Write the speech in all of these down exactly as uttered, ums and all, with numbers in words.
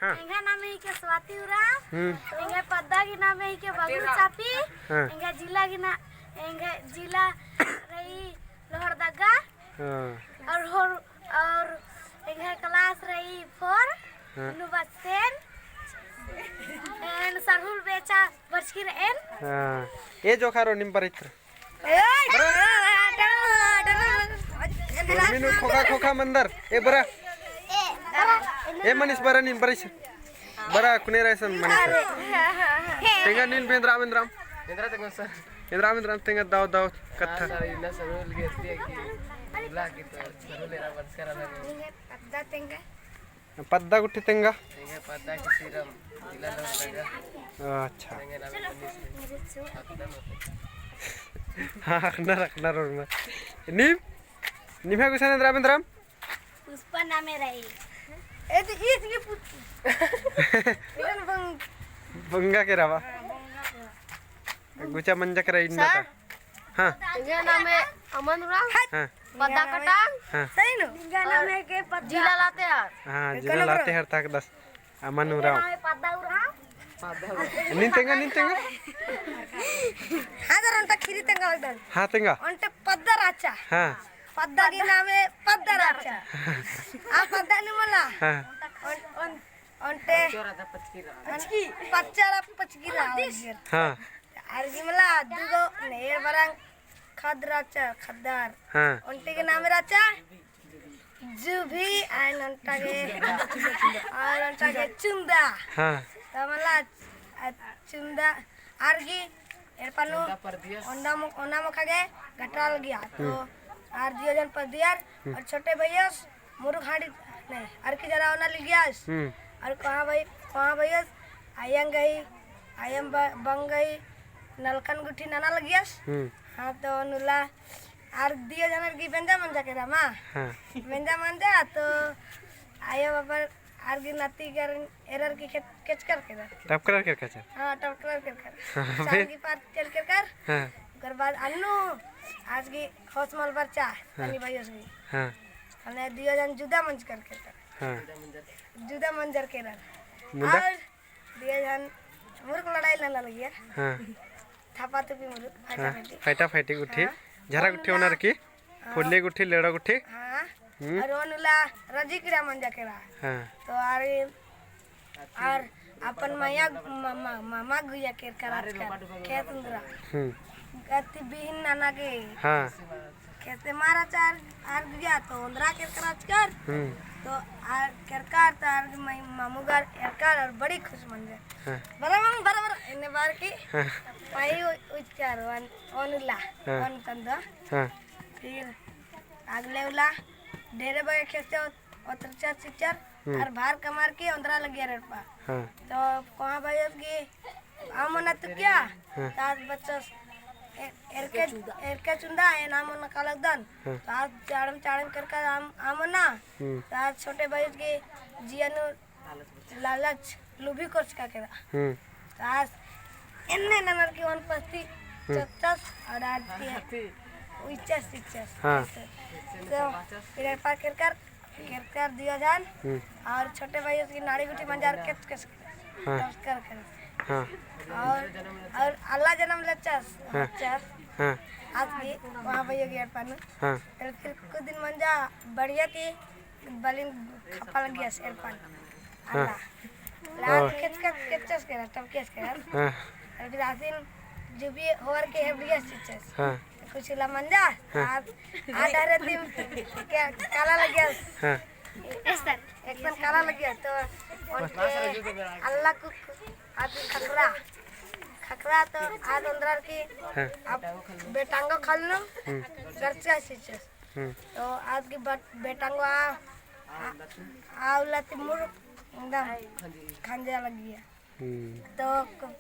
हाँ। एंग्है नामे हिके स्वाति उराँव। हम्म। एंग्है पद्दा गही नामे हिके बगरू चापी। हाँ। एंग्है जिला गही ना, एंग्है जिला रई लोहरदगा। हाँ। और होर, और एंग्है class रई four, हाँ। नू बचतेन। एन सरहुल बेचा बरचकी रएन। हाँ। ए जोखा रो नीम बरई। ए, उर्मी नू खोखा खोखा मंदर। ए बरा। ए मनीष बरा नीम बरई। बरा कुने रहे सन मनीष। तेंगा नीन बेंद्रा बेंद्राम। बेंद्रा तेंगा सर। बेंद्रा बेंद्राम तेंगा दाव दाव कत्था। हाँ, सर, इन्ना सर बोल के दिया कि बुला के तो सर ले रहा बंद करा था। पद्दा तेंगा। पद्दा गुट्ठी तेंगा। तेंगा पद्दा की सीरम, जिला लोहरदगा। अच्छा। तेंगा नाम पुलिस में। हाँ, अखनर, अखनर और में। नीम? नीम है गुसन बेंद्रा बेंद्राम? पुष्पा नामे रई। ए तो इस ये पुत। इधर बंग-, बंगा के रवा। हाँ, बंगा के रवा। गुचा मंजा के रई इन्ना सर। ता। हाँ। एंग्है नामे अमन उराँव। हाँ। पद्दा कटांग। हाँ। सही नो? एंग्है नामे के पद्दा। जिला लातेहार। हाँ, जिला लातेहार तक दस। अमन उराँव। पद्दा उराँव। नीन तेंगा, नीन तेंगा। हाँ, दर ओन्टा खीरी तेंगा एकदम। हाँ, तेंगा। ओन्टे पद्दा रहचा। हाँ। पद्दा गही नामे पद्दा रहचा। आ पद्दा नू मला। हाँ। ओन-, ओन-, ओन्टे पचकी रहा। पचकी रहा। हाँ। आर गही मला दुगो नेर बरंग खद रहचा, खद्दार। हाँ। ओन्टे गही नामे रहचा जुभी, आन ओन्टा गे, आन ओन्टा गे चुन्दा। हाँ। तो मला, आ, चुन्दा, आर गही एड़पा नू ओन्ना मो-, ओन्ना मोखा गे गटरा लगिया। तो हम्म। आर दियो जन परदियर, हम्म। और छोटे भैयस मुरुख हाड़ी, नहीं, अरखी जरा ओना लगियस। हम्म। और कोहाँ भई, कोहाँ भैयस, आयंग गही, आयंग ब-, बंग गही, नलखन गुट्ठी नना लगियस। हम्म। हाँ, तो नुला, आर दियो जनर की बेंजा मंजा केरा मा। हाँ। बेंजा मंजा, तो आयो बाबर आर की नाती कर एरर की खेत केचकर केरा। टपकरर केरका चर। हाँ, टपकरर केरका। हाँ, चार बे- की पार चल केरका। हाँ। ओकर बाद अन्नू आज की होश मल बरचा, हाँ। तनी भाई उसकी। हाँ। हमने दियो जन जुदा मंजकर केरका। हाँ। जुदा मंजर केरर। मुदा? और दियो जन मुरुख लड़ाई नना लगियर। हाँ। थापा थुपी मुरुख, फाइटा हाँ, फाइटी। फाइटा फाइटी गुट्ठी। हाँ। झरा गुट्ठी ओनर की। हाँ। फुल्ली गुट्ठी, लेड़ा गुट्ठी। हाँ। हम्म। और ओनुला रजी किरा मंजा केरा। हाँ। तो आर, आर अपन मया, म-, म-, मामा गुया केरकर आजकल खेत उन्दरा। हम्म। गति बिहिन नना गे। हाँ। खेते मारा चार आर गुया तो उन्दरा केरकर आजकल। हम्म। तो आर केरकर तो आर मा-, मामू घर एरकर और बड़ी खुश मंजा। हाँ। बरा मामू, बरा, बरा, एन्ने बार की हाँ। पाई उ-, उचकर वन, ओनुला, हाँ। ओन तंदो। हाँ। फिर अगले उला ढेरे बगे खेस्ते ओत-, ओतरचा चिच्चर, हम्म। और भार कमार की ओन्दरा लगिया रेरपा। हाँ। तो कोहाँ भाई की आमो ना तुकिया, हाँ। तास बच्चस ए-, एरके, एरके चुन्दा, एन आमो ना कालक दन। हाँ। तास चाड़म, चाड़म करके आम-, आमो ना। हम्म। तास छोटे भाई की जिया नू लालच लुभी कोरचका केरा। हम्म। तो आस एन्ने ननर की ओन पस्ती हम्म। चच्चस और आर ती उइचस इचस। हाँ। तो फिर एड़पा केरकर, केरकर दियो जन हम्म। और छोटे भाई उसकी नाड़ी गुट्ठी मंजार केच केच हाँ। टपकर कर। हाँ। और, और अल्ला जनम लेचस, हाँ। चस। हाँ। आज की वहाँ भाई की एड़पा नू। हाँ। तो फिर कुछ दिन मंजा बढ़िया की बलिन खपा लगियस एड़पन। हाँ। अल्ला। लात ओह। केच केच केचस केरा, टपकियस केरा। हाँ। अभी दासिन जो भी होर के हेबड़ियस चिचस। हाँ। कुछ ला मंजा, हाँ। आज, आज हरे दिन क्या काला लगियस। हाँ। एकसन, एकसन काला लगियस, तो ओनके अल्ला कुक, आज खखरा। खखरा तो आज ओन्दरर की हाँ। अब बेटांगो खलनु, हम्म। गरचा चिचस। हम्म। तो आज की बट-, बेटांगो आ, आ, आ उल्ला ती मुरुख एकदम खंजा लगिया। हम्म। तो क-,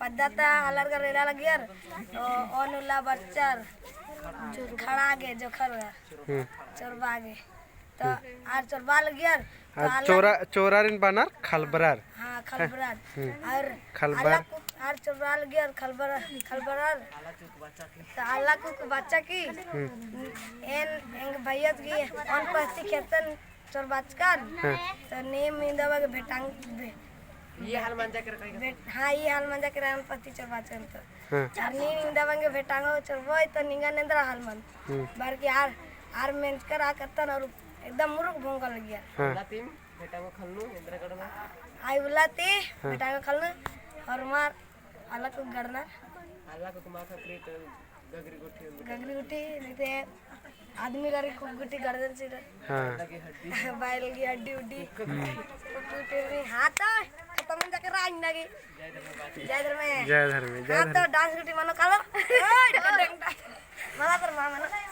पद्दा ता आलर गा रेला लगियर, तो ओन उल्ला बरचर खड़ा गे जोखर गा, हम्म। चोरबा गे। तो हम्म। आर चोरबा लगियर, तो आर आलर चोरा, चोरारिन बानर खलबरार। हाँ, खलबरार। हम्म। और खलबरार। आला कु-, आर चोरबा लगियर खलबरार, खलबरार। तो आला कुक बच्चा की, हम्म। एन, एंग भैया की, ओन पस्ती खेतन चोर बाचकन। हाँ। तो नीम इन्दा बग्गे भेटांग, भे-, ये हाल मंजा के रखा है। भेट-, हाँ, ये हाल मंजा के रखा पति चोर बाचकन तो। हाँ। अर नीम इन्दा बग्गे भेटांगो चोर बोय तो निंगा नेन्द्रा हाल मन। हम्म। बार की आर, आर मेंजकर आ कत्तन और एकदम मुरुक भोंगा लगिया। हाँ। उल्ला ती भेटांगो खलनू, एन्द्रा गड़ना। आई उल्ला ती हाँ। भेटांगो खलनू और मार आला कुक गड़ना। आला कुक माखा प्रीत गगरी गुट्ठी। गगरी गुट्ठी, जैसे आदमी गरी कुक गुट्ठी गड़दन सिर। हाँ। बाइल की हड्डी उड्डी। हम्म। कुक गुट्ठी में हाथ तो खत्म हो जाके राज ना की। जय धर्मे। जय धर्मे, जय हाँ, तो धर्मे। डांस गुट्ठी मनो कालो। ओए, डंडा। मला पर मा मनो।